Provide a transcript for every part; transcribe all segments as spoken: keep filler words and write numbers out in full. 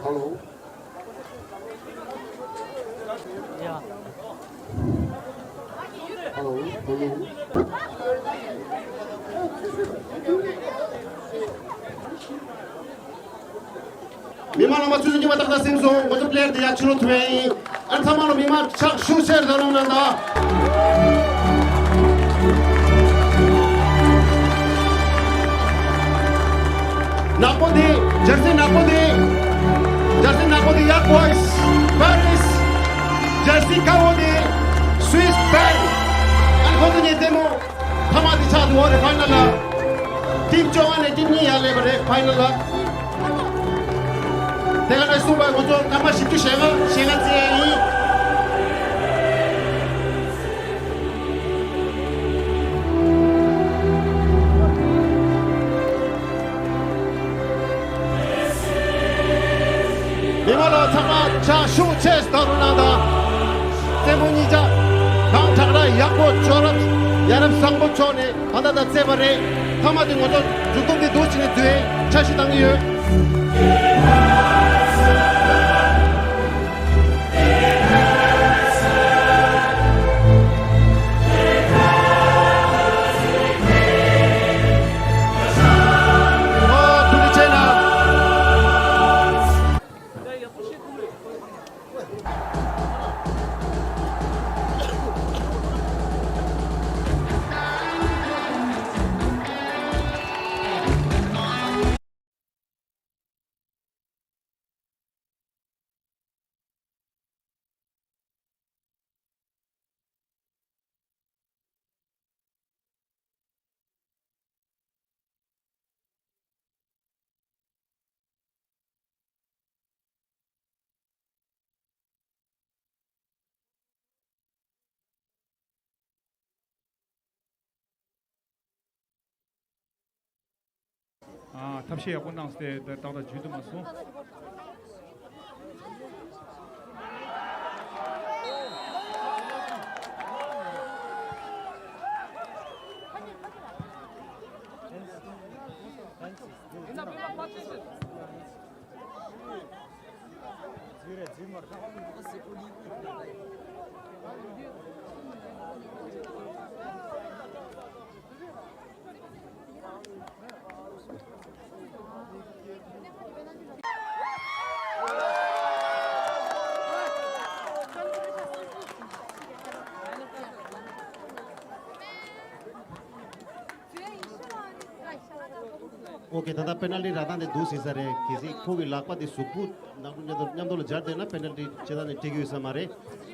Hello. Yeah. Hello. Hello. མི་མང་རྣམ་པ་ཚོས་ཉི་མ་ཏག་ཏག་སེམས་སོང་། ང་ཚོ་པི་ལེ་ཡར་འདི་ཡར་ཕྱི་ལོགས་ཐུབ་ཡས་ཡིན། ཨ་ནི་ཚང་མ་ལ་མི་མང་ཕྱག་ཤུགས་ཆེར་བརྡབ་གནང་གནང་དང་། ནག་པོ་འདི་ཇར་སི་ནག་པོ་འདི་ཇར་སི་ནག་པོ་འདི་ཡག་བོ་ཡིས་པེ་རིས། ཇར་སི་དཀར་བོ་འདི་སུད་སི་པེན། ཨ་ནི་ཁོ་ཚོ་གཉིས་ལྟད་མོ། ཐ་མ་དེ་ཆགས་འདུག་འོ་རེད། ཕ་ཡི་ནལ་ལ་ཊིམ་བཅོ་ལྔ་ནས་ཊིམ་གཉིས་ཡར་སླེབས་པ་རེད། ཕ་ཡི་ནལ་ལ། དེ་ག་ནས་གསུངས་པ་ང་ཚོ་སྐར་མ་བཞི་བཅུ་ཞེ་ལྔ་ཞེ་ལྔ་རྩིས་ཡས་ཡིན། མི་མང་ལ་ཚང་མ་ཕྱག་ཤུགས་ཆེ་བརྡབ་རོགས་གནང་དང་། རྩེད་མོ་གཉིས་ཆ་གང་དྲག་ར་ཡག་པོ་ཅོ་རབ་ཡ་རབས་བཟང་པོ་ཕྱོགས་ནས་ད་ལྟ་ད་རྩེད་པ་རེད། མཐའ་མ་དེ་ང་ཚོ་མཇུག་སྡོམ་དེ་འདུག་བྱས་ནས་བསྡུ་ཡས་འཆར་གཞི་བཏང་གི་ཡོད། ཨོ་ཐུགས་རྗེ་ཆེ་གནང་། ཨ། ཐབས་ཤེས་ཡག་པོ་གནང་སྟེ་ཏག་ཏག་འཇུས་ཐུབ་མ་སོང་། ཨོ་ཁེ། ད་ལྟ་པེ་ནལ་ཊི་རག་སྟངས་དེ་འདུག་ཟིན་ས་རེད། གལ་སྲིད་ཁོ་གི་ལག་པ་དེ་གཟུགས་པོ་ནང་དུ་མཉམ་དུ་མཉམ་དུ་ལ་སྦྱར་བསྡད་ན་པེ་ནལ་ཊི་ཇི་ལྟར་ནས་སྤྲད་ཀྱི་ཡོད་ས་མ་རེད།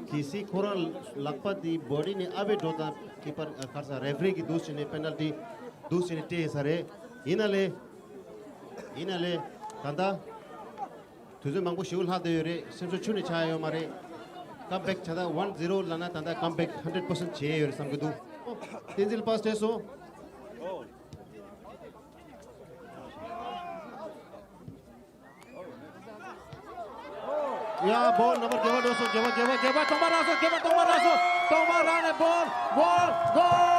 གལ་སྲིད་ཁོ་རང་ལག་པ་དེ་བོ་ཌི་ནས་ཨ་བེ་འགྲོ་དང་ཀི་པར་ག་རེ་ཟེར་རེ་ཕི་རི་གིས་འདུག་ཟིན་ནས་པེ་ནལ་ཊི་འདུག་ཟིན་ནས་སྤྲད་ཡིན་ས་རེད། ཡིན་ན་ལས། ཡིན་ན་ལས། ད་ལྟ། དུས་ཚོད་མང་པོ་ཞེ་པོ་ལྷག་བསྡད་ཡོད་རེད། སེམས་ཤུགས་ཆུང་ནས་ཆག་ཡོད་མ་རེད། ཀམ་བེག་བྱ་ད་ཝན་ཛི་རོ་ལབ་ན་ད་ལྟ་ཀམ་བེག་ཧན་ཌེཌ་པར་སེན་ཊི་བྱས་ཡོད་རེད་བསམ་གྱི་འདུག་བསྟན་འཛིན་པཱས་བྱས་སོང་། ཡ། བོལ་ནམ་བར་བརྒྱད་པ་འགྲོ་སོང་། བརྒྱད་པ། བརྒྱད་པ། བརྒྱད་པ། སྟོང་པ་རག་སོང་། བརྒྱད་པ། སྟོང་པ་རག་སོང་། སྟོང་པ་རག་ནས་བོལ། བོལ། གོལ།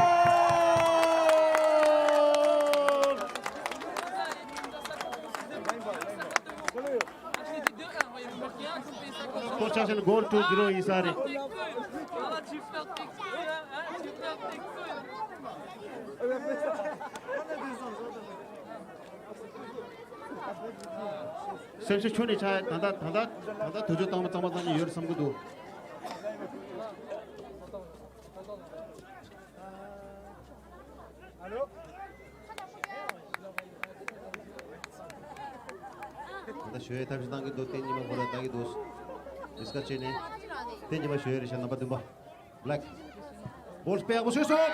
སྐོར་ཆགས་ཤིང་གོལ་ཊུ་ཛི་རོ་ཡིན་ས་རེད། སེམས་ཤུགས་ཆུང་ནས་ཆག་ད་ལྟ་ད་ལྟ་ད་ལྟ་དུས་ཚོད་གཙང་མ་གཙང་མ་གཙང་མ་ཡོད་རེད་བསམ་གྱི་འདུག་ད་ལྟ་ཞུ་ཡས་ཐབས་ཤེས་བཏང་གི་འདུག་བསྟན་ཉི་མ་ཁོ་ར་ལྟ་གི་འདུག་ཌི་སི་ཀ་སི་བྱས་ནས་བསྟན་ཉི་མ་ཞུ་ཡས་རེད་ཤག་རྣམ་པ་བདུན་པ། བྷེ་ལེག། བྷོལ་དཔེ་ཡག་པོ་ཤོད་སོང་།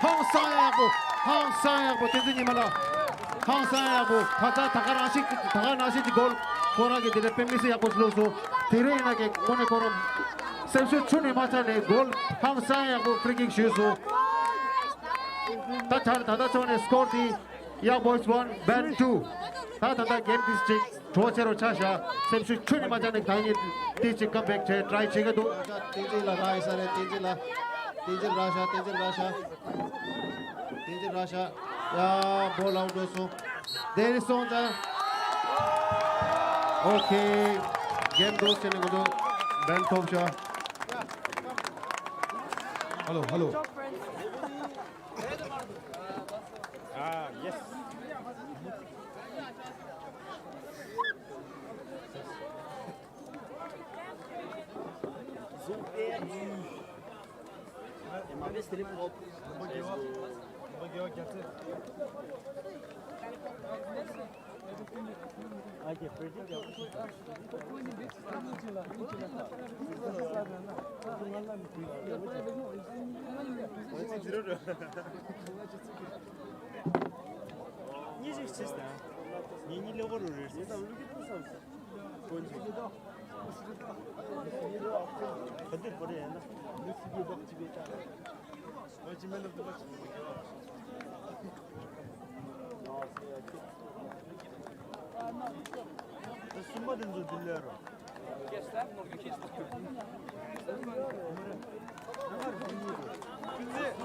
ཧང་སང་ཡག་པོ། ཧང་སང་ཡག་པོ། བསྟན་འཛིན་ཉི་མ་ལགས། ཧང་སང་ཡག་པོ། ད་ལྟ་ད་ག་ནང་བཞིན་ད་ག་ནང་བཞིན་གྱི་གོལ་ཁོ་རང་གི་དེ་ལ་དཔེ་མི་སྲིད་ཡག་པོ་བླུགས་སོང་། དེ་རིང་ཡིན་ན་ཀྱེ་དངོས་གནས་ཁོ་རང་སེམས་ཤུགས་ཆུང་ནས་མ་ཆག་ནས་གོལ་ཧང་སང་ཡག་པོ་ཕི་རི་ཀིག་ཞུས་སོང་། ད་ཆར་ད་ལྟ་ཆོག་ནས་སྐོར་དེ། ཡག་བྷོལ་ཝན། བྷེན་ཊུ། ད་ད་ལྟ་གེམ་དེ་ཅིག་བྲོ་ཆེ་རུ་ཆགས་ཤག་སེམས་ཤུགས་ཆུང་ནས་མ་ཆག་ནས་གང་ཡིན་དེ་ཅིག་ཀམ་བེག་བྱས་ཊི་རའི་བྱེད་ཀྱི་འདུག་བསྟན་འཛིན་ལགས་རག་ཡིན་ས་རེད། བསྟན་འཛིན་ལགས། བསྟན་འཛིན་རག་ཤག་བསྟན་འཛིན་རག་ཤག་བསྟན་འཛིན་རག་ཤག་ཡ། བྷོལ་ཨའུཊ་འགྲོ་སོང་། དེ་རིང་སོང་ཙང་། ཨོ་ཁེ། གེམ་འགྲོ་ཟེར་ནས་ང་ཚོ་བན་ཐོབ་ཤག་ཧ་ལོ་ཧ་ལོ། Ah, yes.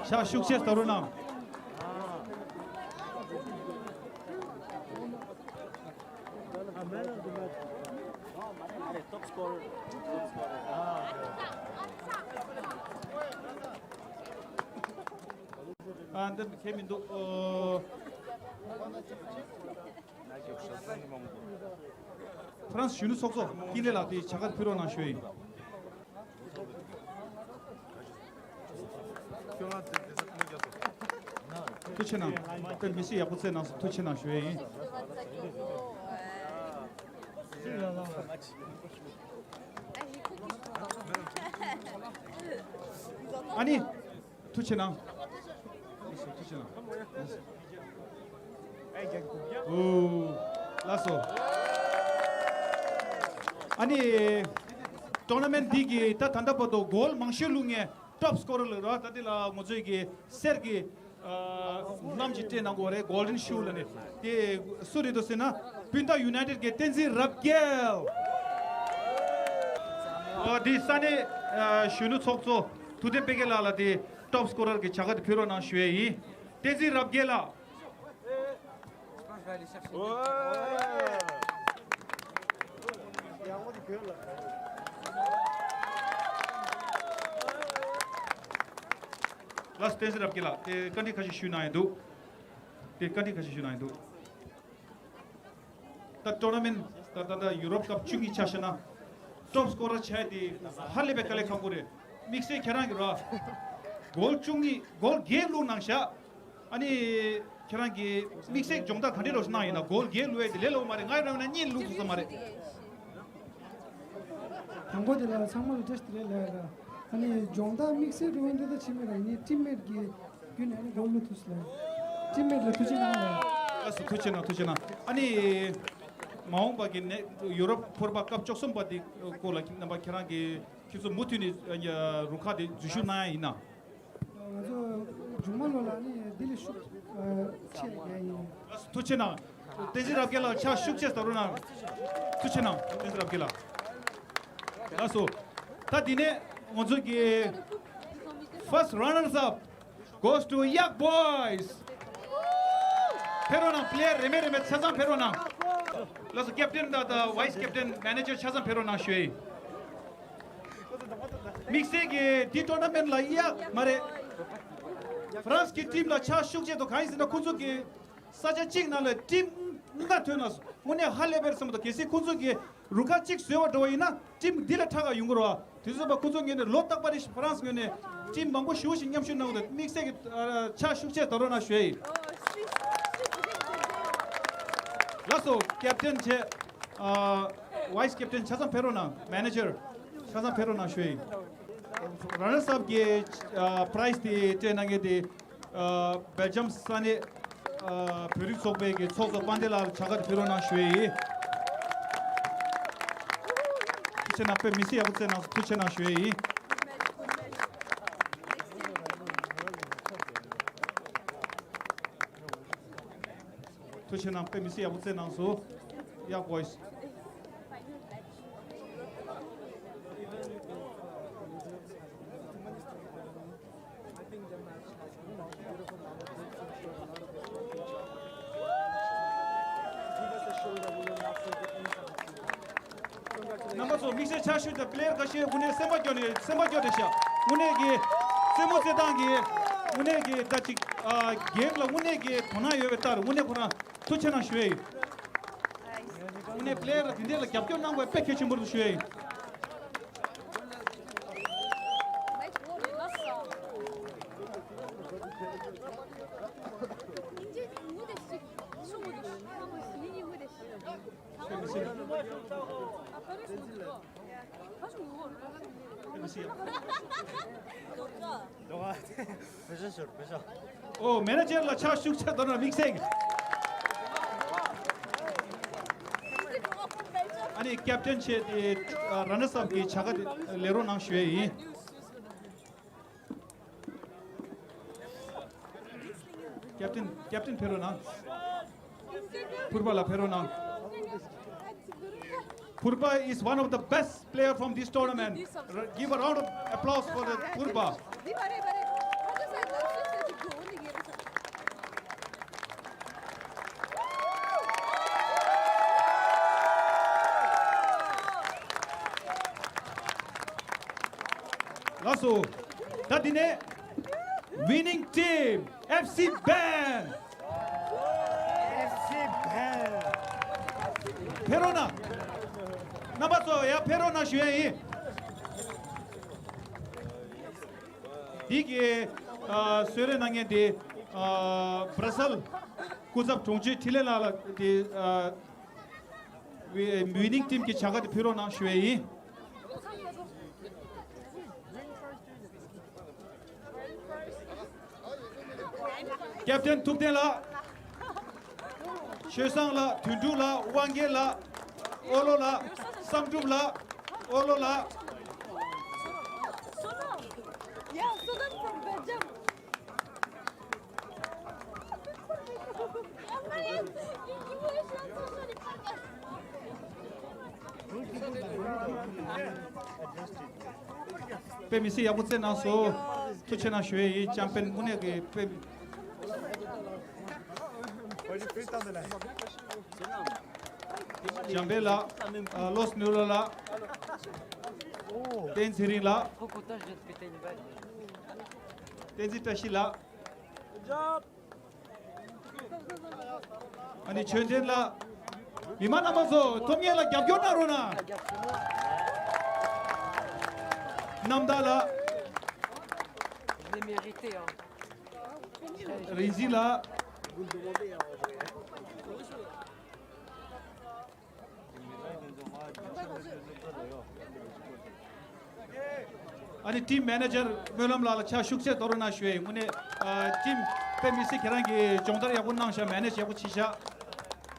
ཤག་ཤུགས་ཆེ་ད་རུ་ནང་། ཨ་འདི་ཁྱེད་མི་འདུག་ཨོ། ཧྥ་རན་སི་གཞོན་ནུ་ཚོགས་གཙོ་ཀིན་ལེ་ལགས་དེ་བྱ་དགའ་ཕུལ་རོགས་གནང་ཞུ་ཡིན། ཐུགས་ཆེ་གནང་། དཔེ་མི་སྲིད་ཡག་པོ་བཙལ་གནང་སོང་། ཐུགས་ཆེ་གནང་ཞུ་ཡིན། ཨ་ནི། ཐུགས་ཆེ་གནང་། ཐུགས་ཆེ་གནང་། ཨོ། ལགས་སོ། ཨ་ནི། ཊོར་ན་མེན་ཊི་འདི་གི་ད་ད་ལྟ་བར་དུ་གོལ་མང་ཤོས་བླུགས་མཁན་ཊོབ་སྐོ་རར་ལ་ར། ད་འདི་ལ་ང་ཚོའི་གི་གསེར་གྱི་ཨ་སྣམ་ཞིག་སྤྲད་གནང་གི་ཡོད་རེད། གོལ་ཌེན་ཤུ་ལབ་ནས། དེ་སུ་རེད་འདུག་ཟེར་ན། སྤུན་ཟླ་ཡུ་ནའི་ཊེཌ་གི་བསྟན་འཛིན་རབ་རྒྱས། ཨོ། འདི་ས་གནས་ཨ་གཞོན་ནུ་ཚོགས་གཙོ་ཐུབ་བསྟན་དཔལ་རྒྱལ་ལགས་ལ་དེ་ཊོབ་སྐོ་རར་གྱི་བྱ་དགའ་དེ་ཕུལ་རོགས་གནང་ཞུ་ཡས་ཡིན། བསྟན་འཛིན་རབ་རྒྱས་ལགས། ལགས་སོ། བསྟན་འཛིན་རབ་རྒྱས་ལགས། དེ་བཀའ་འདྲི་ཁ་ཤས་ཞུས་གནང་ཡས་འདུག་དེ་བཀའ་འདྲི་ཁ་ཤས་ཞུས་གནང་ཡས་འདུག་ད་ཊོར་ན་མེན་ཊི་ད་ད་ད་ཡུ་རོབ་ཀབ་བཅུ་གཉིས་ཆ་བཞག་ན། ཊོབ་སྐོ་རར་ཆགས་ཡས་དེ་ཧ་ལས་པའི་དཀའ་ལས་ཁག་པོ་རེད། དམིགས་བསལ་ཁྱེད་རང་གི་ར། གོལ་བཅུ་གཉིས། གོལ་བརྒྱད་བླུགས་གནང་ཤག་ཨ་ནི། ཁྱེད་རང་གི་དམིགས་བསལ་སྦྱོང་བརྡར་ག་འདྲ་རོགས་གནང་ཡིན་ན། གོལ་བརྒྱད་བླུགས་ཡས་དེ་ལས་སླ་པོ་མ་རེད། ང་རང་ན་གཉིས་བླུགས་ཐུབ་ས་མ་རེད། དང་པོ་དེ་ལ་ཚང་མ་ལ་བཀྲ་ཤིས་བདེ་ལེགས་ལབ་ཡ་ར། ཨ་ནི་སྦྱོང་བརྡར་དམིགས་བསལ་འགྲོ་འདི་ལྟ་བྱེད་མེད་ར། ཡིན་ནའི་ཊིམ་མེཊ་གི་བརྒྱུད་ནས་ཨ་ནི་གོལ་བླུགས་ཐུབ་སོང་། ཊིམ་མེཊ་ལ་ཐུགས་རྗེ་གནང་ལ། ལགས་སོ། ཐུགས་རྗེ་གནང་། ཐུགས་རྗེ་གནང་། ཨ་ནི། མ་འོངས་པ་གི་ནས་ཡུ་རོབ་ཕོར་པ་སྐབས་བཅུ་གསུམ་པ་འདི་སྐོར་ལ་རྣམ་པ་ཁྱེད་རང་གིས་ཁྱེད་ཚོ་མུ་མཐུད་ནས་རུ་ཁག་འདི་འཛུལ་ཞུགས་གནང་ཡ་ཡིན་ན། ང་ཚོ་མཇུག་མ་ལོ་ལ་ནི་འདི་ལས་ཤུགས་ཆེ་རྒྱག་ཡིན། ཐུགས་རྗེ་གནང་། བསྟན་འཛིན་རབ་རྒྱས་ལགས་ཕྱག་ཤུགས་ཆེ་ད་རུ་གནང་། ཐུགས་རྗེ་གནང་། བསྟན་འཛིན་རབ་རྒྱས་ལགས། ལགས་སོ། ད་འདི་ནས་ང་ཚོ་གི་first runners up goes to Yak Boys. ཕེབས་རོགས་གནང་། པི་ལེ་ཡར་རེ་མེད་རེ་མེད་ཆ་ཚང་ཕེབས་རོགས་གནང་། ལགས་སོ། ཀེབ་ཊན་དང་དང་ཝའི་སི་ཀེབ་ཊན། མེ་ནེ་ཇར་ཆ་ཚང་ཕེབས་རོགས་གནང་ཞུ་ཡིན། དམིགས་བསལ་གྱིས་འདི་ཊོར་ན་མེན་ཊི་ལ་གཡག་མ་རེད། ཧྥ་རན་སི་གི་ཊིམ་ལ་ཕྱག་ཤུགས་ཆེ་འདུག་གང་ཡིན་ཟེར་ན་ཁོང་ཚོ་གི་ས་ཆ་གཅིག་ནང་ལ་ཊིམ་ལྔ་ཐོན་ན་དངོས་གནས་ཧ་ལས་པ་རེད་བསམ་འདུག་གལ་སྲིད་ཁོང་ཚོ་གི་རུ་ཁག་གཅིག་བཟོས་པ་འགྲོ་བ་ཡིན་ན་ཊིམ་འདི་ལས་ཁྲ་ག་ཡོང་གི་རེད་བ། དེ་ཚོ་བ་ཁོང་ཚོ་ངོས་ནས་ལོ་རྟག་པ་རེ་ཧྥ་རན་སི་ངོས་ནས་ཊིམ་མང་པོ་ཞེ་པོ་ཞིག་མཉམ་ཞུགས་གནང་གི་འདུག་དམིགས་བསལ་གྱི་ཨ་ཕྱག་ཤུགས་ཆེ་ད་རོགས་གནང་ཞུ་ཡ་ཡིན། ལགས་སོ། ཀེབ་ཊན་བྱས། ཨ་ཝའི་སི་ཀེབ་ཊན་ཆ་ཚང་ཕེབས་རོགས་གནང་། མེ་ནེ་ཇར་ཆ་ཚང་ཕེབས་རོགས་གནང་ཞུ་ཡ་ཡིན། ར་ནར་སབ་ཀྱི་ཨ་པ་རའི་ཛི་དེ་སྤྲད་གནང་མཁན་དེ། ཨ་སྦེལ་ཇམ་ས་གནས་ཨ་བོད་རིགས་ཚོགས་པའི་གི་ཚོགས་གཙོ་དཔལ་ལྡན་ལགས་ལ་བྱ་དགའ་དེ་ཕུལ་རོགས་གནང་ཞུ་ཡ་ཡིན། ཐུགས་རྗེ་གནང་། དཔེ་མི་སྲིད་ཡག་པོ་བཙལ་གནང་སོང་། ཐུགས་རྗེ་གནང་ཞུ་ཡ་ཡིན། ཐུགས་རྗེ་གནང་། དཔེ་མི་སྲིད་ཡག་པོ་བཙལ་གནང་སོང་། Yak Boys། I think the match has been beautiful. Give us a show that we will not forget anytime soon. ཆེ་ཆ་ཤུ་དང་པི་ལེ་ཡར་ཁ་ཤས་དངོས་གནས་སེམས་པ་སྐྱོ་ནས་སེམས་པ་སྐྱོ་དེ་ཤ་དངོས་གནས་ཀྱི་རྩེད་མོ་རྩེ་སྟངས་ཀྱི་དངོས་གནས་ཀྱི་ད་ཅིག་སྒེར་ལ་དངོས་གནས་ཀྱི་དོ་སྣང་ཡོད་པའི་ལྟར་དངོས་གནས་ཁོ་རང་ཐུགས་ཆེ་གནང་ཞུ་ཡ་ཡིན། དངོས་གནས་པི་ལེ་ཡར་དེ་འདྲས་ལ་རྒྱབ་སྐྱོར་གནང་དགོས་དཔེ་གལ་ཆེན་པོ་རེད་ཞུ་ཡ་ཡིན། ཨོ་མེ་ནེ་ཇར་ལ་ཕྱག་ཤུགས་ཆེ་དོ་ན་དམིགས་བསལ་གྱི། ཨ་ནི་ཀེབ་ཏན་བྱས་ཏེ་ར་ནར་སབ་ཀྱི་བྱ་དགའ་དེ་ལེན་རོགས་གནང་ཞུ་ཡས་ཡིན། ཀེབ་ཏན་ཀེབ་ཏན་ཕེབས་རོགས་གནང་། ཕུར་པ་ལ་ཕེབས་རོགས་གནང་། Purba is one of the best player from this tournament. R- Give a round of applause for the Purba. ལགས་སོ། ད་འདི་ནས་winning team F C Band. F C Band. ཕེབས་རོགས་གནང་། རྣམ་པ་ཚོ་ཡར་ཕེབས་རོགས་གནང་ཞུ་ཡས་ཡིན། འདི་གི་ཨ་གསོལ་རས་གནང་མཁན་དེ་ཨ་བྷ་ར་སལ་སྐུ་ཚབ་དྲུང་ཆེ་འཕྲིན་ལས་ལགས་ལ་དེ་ཨ་ཝི་ཝི་ནིང་ཊིམ་གྱི་བྱ་དགའ་དེ་ཕུལ་རོགས་གནང་ཞུ་ཡས་ཡིན། ཀེབ་ཏན་ཐུབ་བསྟན་ལགས། ཆོས་བཟང་ལགས། དོན་གྲུབ་ལགས། དབང་རྒྱལ་ལགས། ཨོ་ལོ་ལགས། བསམ་གྲུབ་ལགས། ཨོ་ལོ་ལགས། Yeah, Sudan from Belgium. དཔེ་མི་སྲིད་ཡག་པོ་རྩེད་གནང་སོང་། ཐུགས་ཆེ་གནང་ཞུ་ཡས་ཡིན། ཅམ་པན་དངོས་གནས་ཀྱི་དཔེ། ཅམ་པན་ལགས། ཨ་བློ་སེ་ནུ་རོ་ལགས། བསྟན་འཛིན་ཚེ་རིང་ལགས། བསྟན་འཛིན་བཀྲ་ཤིས་ལགས། ཨ་ནི་ཆོས་ལྡན་ལགས། མི་མང་རྣམ་པ་ཚོ་ཐོབ་མཁན་ལ་རྒྱབ་སྐྱོར་གནང་རོགས་གནང་། རྣམ་དག་ལགས། Je l'ai mérité, hein. རིག་འཛིན་ལགས། ཨ་ནི་ཊིམ་མེ་ནེ་ཇར་སྨོན་ལམ་ལགས་ལ་ཕྱག་ཤུགས་ཆེ་གཏོང་རོགས་གནང་ཞུ་ཡས་ཡིན། དངོས་གནས་ཨ་ཊིམ་དཔེ་མི་སྲིད་ཁྱེད་རང་གིས་སྦྱོང་བརྡར་ཡག་པོ་གནང་ཤག་མེ་ནེཇ་ཡག་པོ་བྱས་ཤག་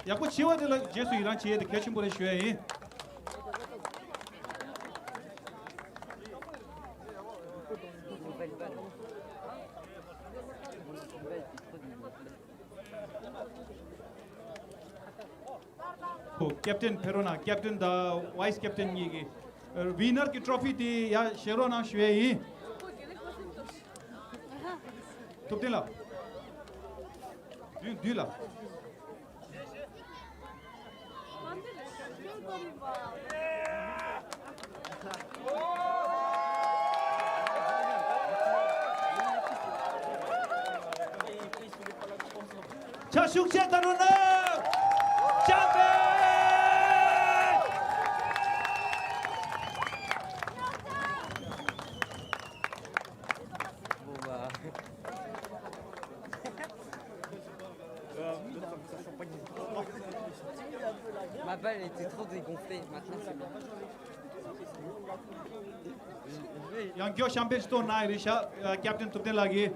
ཡག་པོ་བྱས་པ་དེ་ལ་རྗེས་སུ་ཡི་རང་བྱེད་ཡས་དེ་གལ་ཆེན་པོ་རེད་ཞུ་ཡས་ཡིན། ཁོ་ཀེབ་ཏན་ཕེབས་རོགས་གནང་། ཀེབ་ཏན་དང་ཝའི་སི་ཀེབ་ཏན་གཉིས་ཀྱིས་ཝི་ནར་གྱི་ཊོ་ཕི་དེ་ཡར་བཞེས་རོགས་གནང་ཞུ་ཡས་ཡིན། ཐུབ་བསྟན་ལགས། མདུན་མདུན་ལ། ཕྱག་ཤུགས་ཆེ་གཏོང་རོགས་གནང་། ཅམ་པན། Ma balle était trop dégonflée, maintenant c'est bon. ཡང་མགྱོགས་ཤམ་པན་ཞིག་གཏོང་གནང་ཡི་རེད་ཤག་ཀེབ་ཏན་ཐུབ་བསྟན་ལགས་ཀྱིས།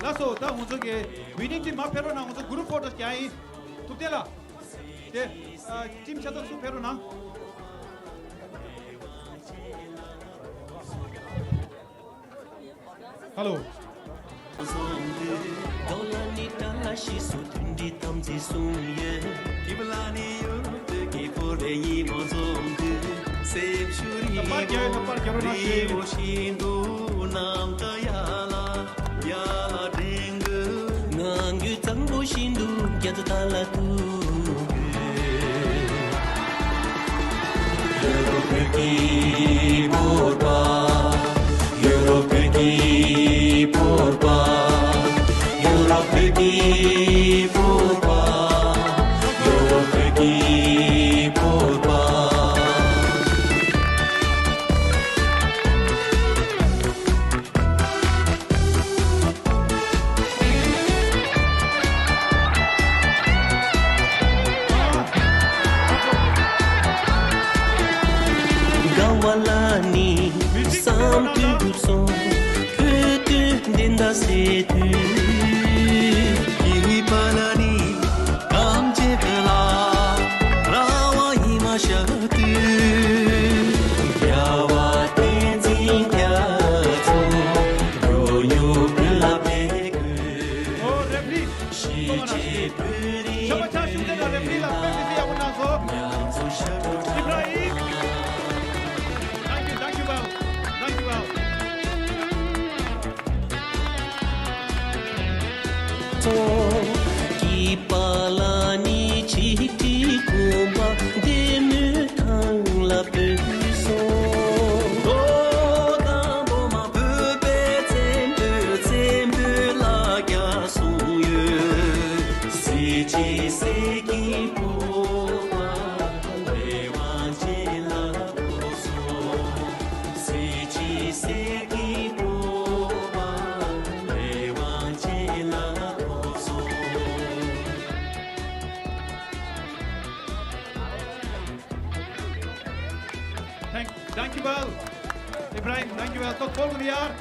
ལགས་སོ། ད་ང་ཚོ་གི་ཝི་ནིང་ཊིམ་མར་ཕེབས་རོགས་གནང་། ང་ཚོ་གུ་རུབ་ཕོ་ཊོ་རྒྱག་ཡིན། ཐུབ་བསྟན་ལགས། དེ་ཨ་ཊིམ་ཆ་ཚང་ཚུར་ཕེབས་རོགས་གནང་། ཧ་ལོ། པར་རྒྱག་ཡོད་ན་པར་རྒྱག་རོགས་གནང་ཞུ་ཡིན། དང་པོ་བཞིན་དུ་རྒྱ་མཚོ་མཐའ་ལ་ཐུག་ཡོད། ཡོ་རོབ་བོད་ཀྱི་བོད་པ། ཡོ་རོབ་བོད་ཀྱི་བོད་པ། ཡོ་རོབ་བོད་ཀྱི་བོད་པ། ཡོ་རོབ་བོད་ཀྱི་བོད་པ། དགའ་བ་ལ་ནི་བསམ་དུས་འགྲུབ་སོང་། བོད་དོན་བདེན་མཐའ་གསལ་དུས། སྐྱིད་པ་ལ་ནི་གཏམ་བྱེད་ལ་ར་བ་ཡིད་མ་བཞག་དུས། རྒྱལ་བ་བསྟན་འཛིན་རྒྱ་མཚོ་མགྱོགས་མྱུར་བོད་ལ་ཕེབས་དགོས། Oh, referee. གཞིས་བྱེས་བོད་རིགས། ཤ་བ་ཆ་ཤུགས་ལྡན་ལ་རེ་ཕི་ལ་པེ་ཏི་སི་ཡག་པོ་གནང་སོང་། ཉམས་གསོ་ཞབས་བྲོ། ཨིབ་ར་ཧིམ། Thank you, thank you well, thank you well. སྐྱིད་པ་ལ་ནི་ཆིག་ཁྲི་གུང་པ་བདེ་མོའི་ཐང་ལ་བུད་སོང་། ལོ་དང་པོ་མ་བོད་པའི་བཙན་པོས་བཙན་པོའི་ལ་རྒྱ་སོང་ཡོད། གཟི་བརྗིད་གསེར་གྱི་ཕུར་པ་ལས་དབང་ཆེན་ལ་ཐོབ་སོང་། གཟི་བརྗིད་གསེར་གྱི་ཕུར་པ་ལས་དབང་ཆེན་ལ་ཐོབ་སོང་། Thank, thank you well. Ibrahim, thank you well. ཐོག་ཁོལ་གི་ཡར།